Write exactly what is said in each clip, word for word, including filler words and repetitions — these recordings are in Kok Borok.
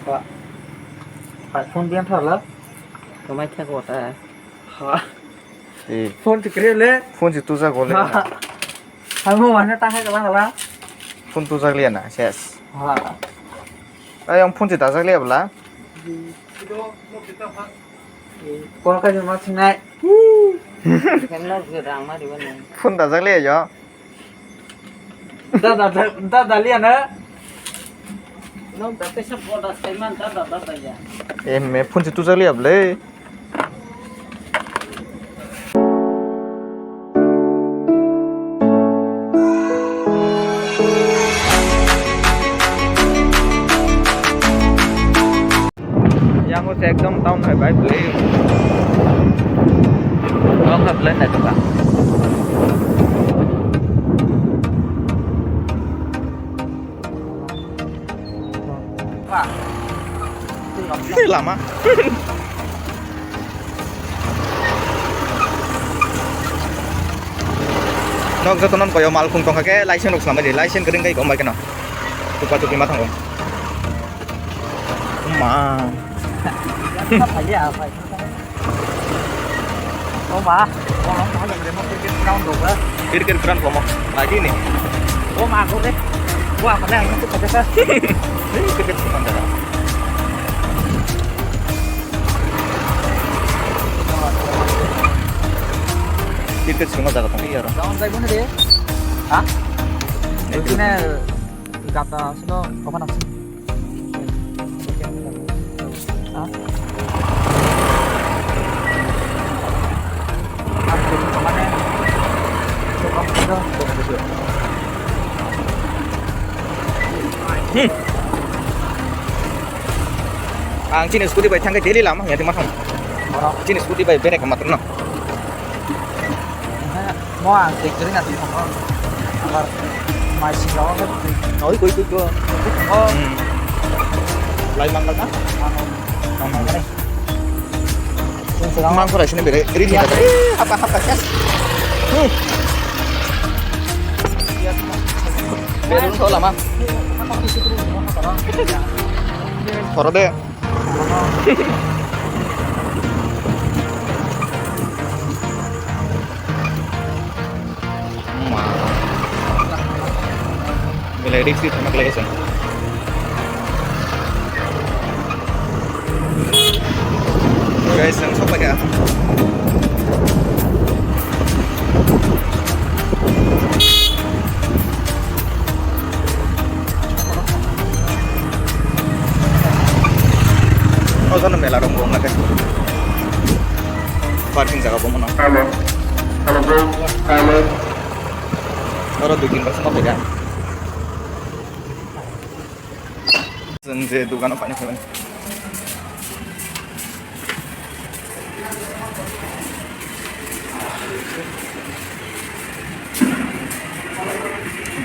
Ba. Ba, phone biang tharla. Kamai thak wata. Ha. Eh. Phone si kre le. Phone si tuja gole. Ha. Hai mo wana ta hai kala kala. Phone tuja liya na, ses. Ha. Ay, ang phone si tuja liya bla. Kol ka juma sinai. Phone tuja liya yo. Dada, da-, dada liya na. Nok da pesa boda saiman dada, dada ya. Eh, me phone si tuja liya ble. Yang o se ekdom town hai bai bwlwi. Town hai bwlwi naithoka. Lama. Nok joto non koyo malkhung tongkha khe license rok swnamwi di, license kwrwng khe kok bai kheno. Tupa tupi ma thango. Ma. O ma, o ma, o ma, cricket ground rok ba. Cricket ground komo. Lagi ni. O ma, ko de. Wa, mana ang tu kata. Cricket ground da. Cricket semua jaga tadi ya. Ground jai mana de? Ha? Ini gata sino apa nasi? Hmm. Ang chini scooty bai thangkhe daily lama ya ma thang. Chini scooty bai berek ma tong. Mo ang tik jering ati thang. Amar mai sing ro. Oi koi koi koi. Oh. Hmm. Lai mangal na? Mangal. Mang korai sini bere. Iri ni. Apa apa yes. Hmm. Bere so lama. Thoro de. Belai risk di thamak lai chwng. Guys, ang sok paikha. O jono mela rok wng lakhe. Parking jaga bo mano. Hello. Hello, bro. Hello. Oro dui tin bar sama beda. Chwng je dukano paina phaimani.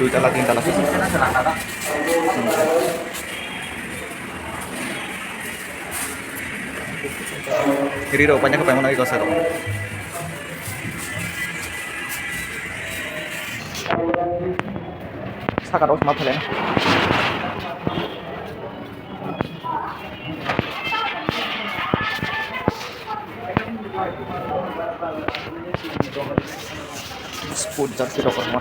Dui tala, tin tala. Ri rok paina khe paimano iko sero. Saka rok ma phele. Sport jersey rok kotorma.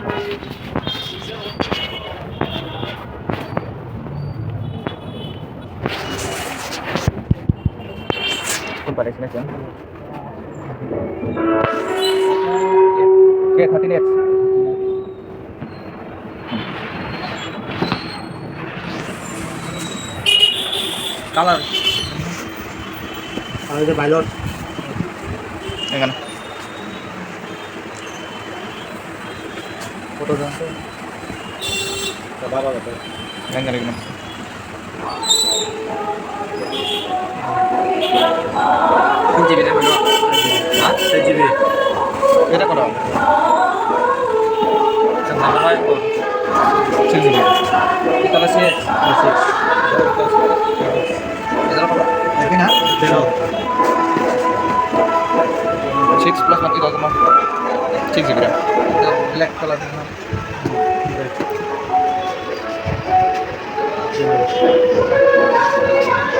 Kun pada sini, Jon? K thirteen X. Color. Color je violet. Enggana. Photo jang tu. Coba apa betul? Enggana, enggana. Tin G B na? Ha? Tin G B. Eta kono? Chwng nang bai ko. Six G B. Kita la six. Six. Eta kono? Eta na? Zero. Six plus mati ko mo. Six G B na. Black color na. Black. Six G B.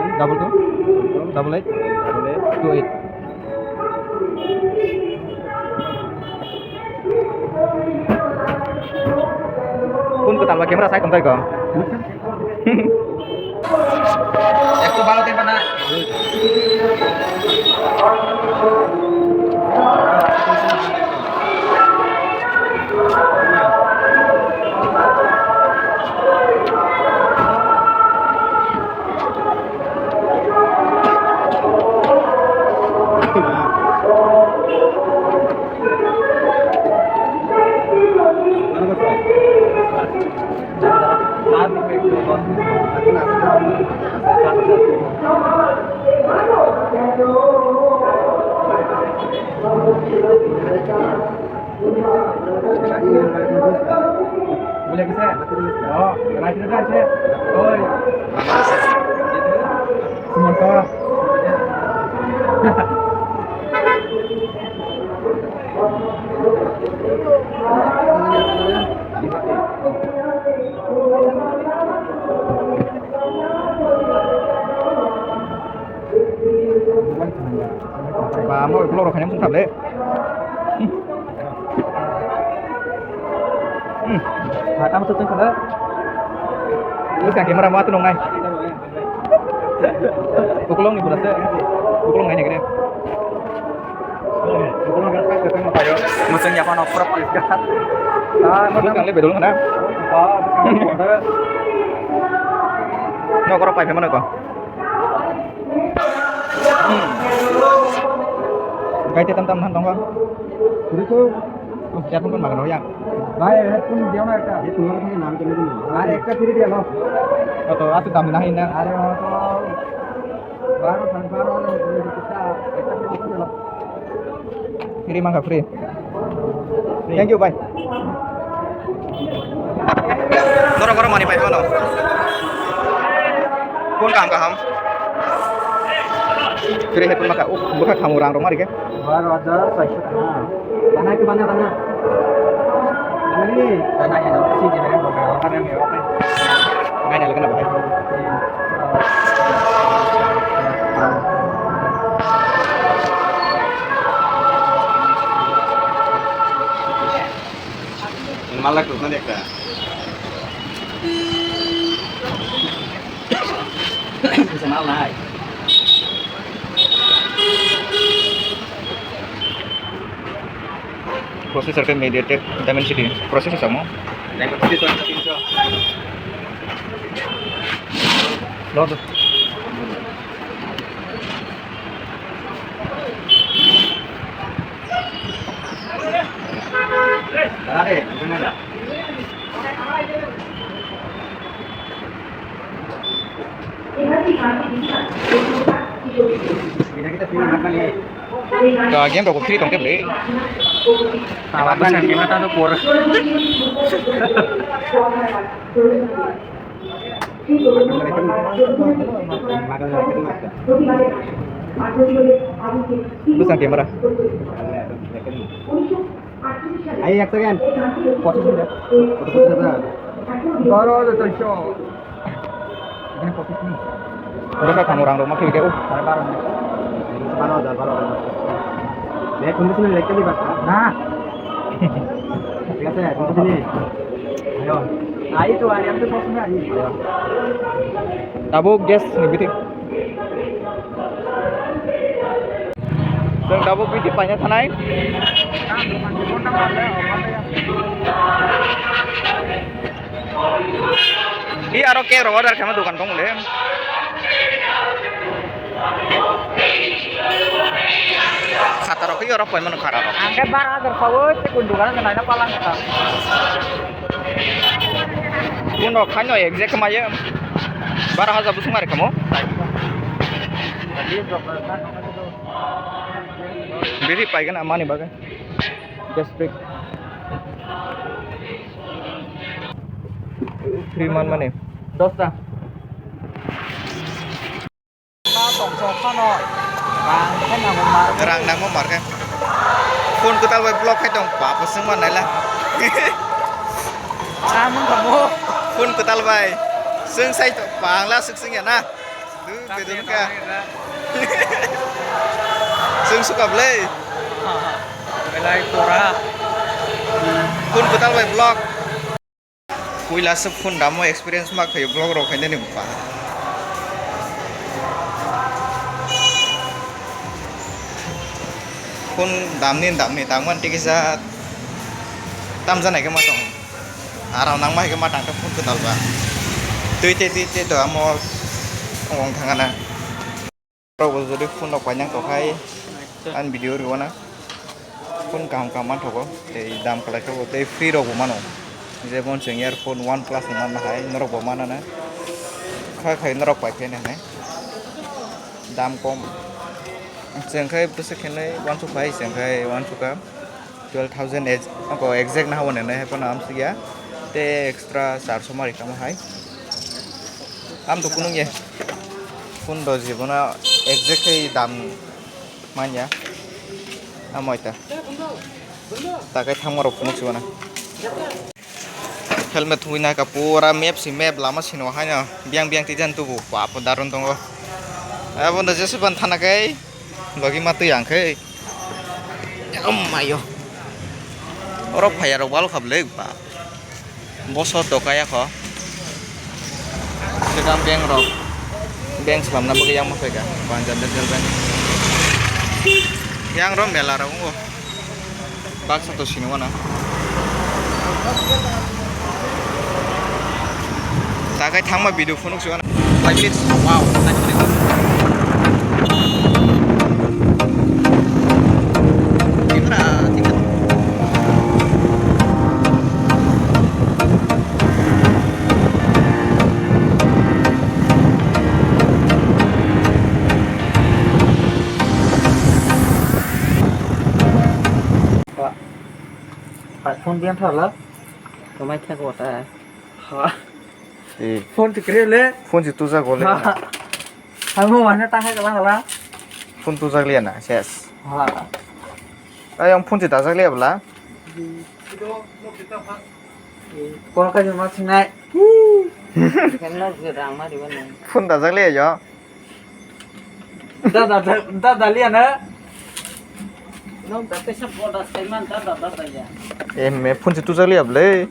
Double two, double eight, double eight, two eight. Kun ko talwa camera sai tong tai ko. Ekko balo tenpa na. Ba, mo vlog rok khaina mung thap le. Hmm. Ha, tamo to tengkhala. Bwskang camera mo ato nongnai. Ukulok ni pura se. Ukulok nai nai kene. Ukulok nai nai kene. Muchung ya phano pura pura. Ah, mo tang le bedol na. Ba, no koro pai phemano ko. Hmm. Gai te tam tam nan tongo. Kuri ko. Oh, ya pun makan ya. Bhai, headphone diyo na ekta. Headphone wala thani naam kya mujhe nahi. Are ekta free diya lo. Oh, to asu dam nahi na. Are, oh, to baro, baro wala ekta free diya lo. Free mangkha, free. Thank you, bhai. Norok oro manwi pai mano. Phone kaham kaham. Kre headphone maka, oh, bwkha khamu rang rok mari khe. Baro hajar paanso taka. Bana ki bana, bana. Bana ni? Bana ni, no. Si jibere bana, bana ni, bana ni. Ngai na lagana bahai. Malak tu kan ekta. Bisa mal nai. Processor khe MediaTek Dimensity processor samo. Dimensity to tinso. Lo to. Dale, dale. Ka game rok free tongkhe ble. Tama bwsang game ta por. Bwsang game ra. Ai, ek second. Kotho kotho da? Baro hajar chorso. Ekhane pochis ni. Bwkha khamu rang rok ma khibike, uh. Baro hajar, baro hajar. Nek kondisyon lekte di basa. Na. Thik ase, kondisyon ni. Ayo. Ai to, ai, ami to pochis na, ai. Ayo. Tabuk gas ni bithi. Chwng tabuk bithi paina thanai. I aro ke ro order khama dukan kong le. Khata rok i aro paimano khara rok. Ang khe bara hajar pawo, te kun dukan nai na palang kha. Kuno khaino exact maye bara hajar busung mare khamo. Biri paigana mani bagai. Gastric. Free man mani. Dosta. Rang nangmo mar khe. Phone kwtal bai block khai tong, bap bo swng ma naila. Samung kamo. Phone kwtal bai. Swng sai to, bangla swk swng ya na. Bedon ka. Sung sukap le. Belai tora. Phone kwtal bai vlog. Puila se phone damo experience ma khayo vlog rok khainani ba. Phone damni damni tangman tikisa tamjanai khe ma tong. Aram nangma hai khe ma tangkhe phone kwtal ba. Twi tei twi tei to amo wng thangana. Rok bo jodi phone rok painang tongkhai ani video rwna phone kaham kaham manthogo tei dam kwlai khe bo tei free rok bo mano. Jemon chwng earphone OnePlus ni manna hai norok bo manana kha khai norok paikhe hinwi dam kom chwng khai bwswk khenwi uansukha hai chwng khai uansukha. Twelve thousand ej-, ako exact na habo nene hai phano amsukya. Te extra charso mari kamo hai. Am to kunung ye. Phone do jibono exact khai dam manya. Amoita. Takai thangma rok phunuk sibana. Helmet thungwi naka pura map si map lama sino haino. Biang biang tijan tubu. Bap darun tongo. Abo do jesu ban thana kai. Logi ma twi ang khe. Om mayo. Oro phaya rok wal khap le ba. Boso to kaya kho. Sedang bank rok. Bank slam na bagwi yang ma phai ka. Punjab National Bank. Yang ro mela rok ungo. Baksa to sini wana. Takai thangma video phunuk si wana. Five minutes. Wow. Timra, timra. Phone biang tharla. Tomai khe kota. Ha. Eh. Phone tikre le. Phone si tujak le. Ha. Amo wana ta hai kala kala. Phone tujak le na ses. Ha. Ay ang phone si dajak le bla. Kol ka juma sinai. Phone dajak le yo. Dada, dada liya na. Nong da kesa boda saiman dada dada ya. Eh, me phone si tujak liya bole.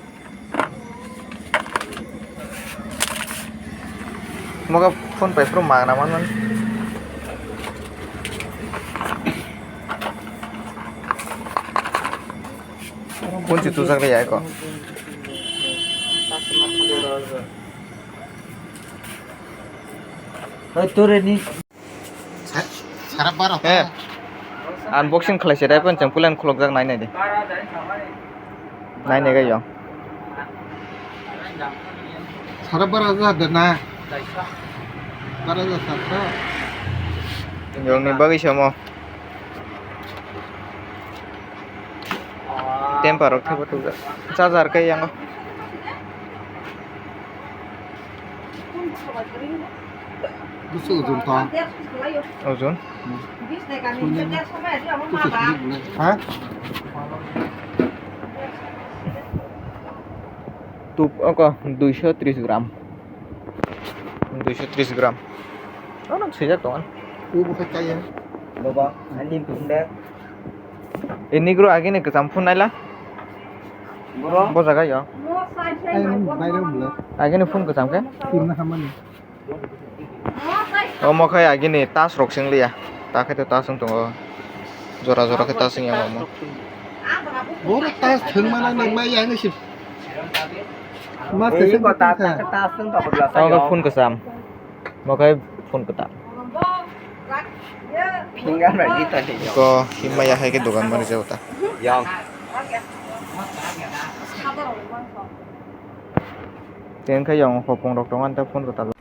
Moga phone pai pro magna man man. Phone si tujak liya ko. Oi, tore ni. Sa-, sara baro. Eh. Unboxing khlai se dai pon chang pulan khulok jak nai nai de. Nai nai ga yo. Sara baro ja de na. Baro ja sa sa. Yong ni bagwi samo. Temper rok thebo tubjak. Charger kai yango. Bwswk ojon tong? Ojon? Bwswk sini bwle. Ha? Tup oko duiso tris gram. Duiso tris gram. Ono swijak tongo. Tubu khe kaya. Loba, ani bumde. Ini guru agini kwcham phone naila. Bro. Bo jaga yo. Ai, nang bai rok bwle. Agini phone kwcham khe? Tirna hamani. Omo khai agini tas rok sing liya. Ta khai to tas wng tongo. Jora jora khe tas wng ya omo. Boro tas thwng mana nang mai yang si. Mas khe sing ta ta ta sung ta bla sa. Omo phone kwcham. Mo khai phone kwtal. Finger bai di ta di. Ko himma ya hai khe dogan mani jao ta. Yang. Ten khai yang hopong rok tongan ta phone kwtal.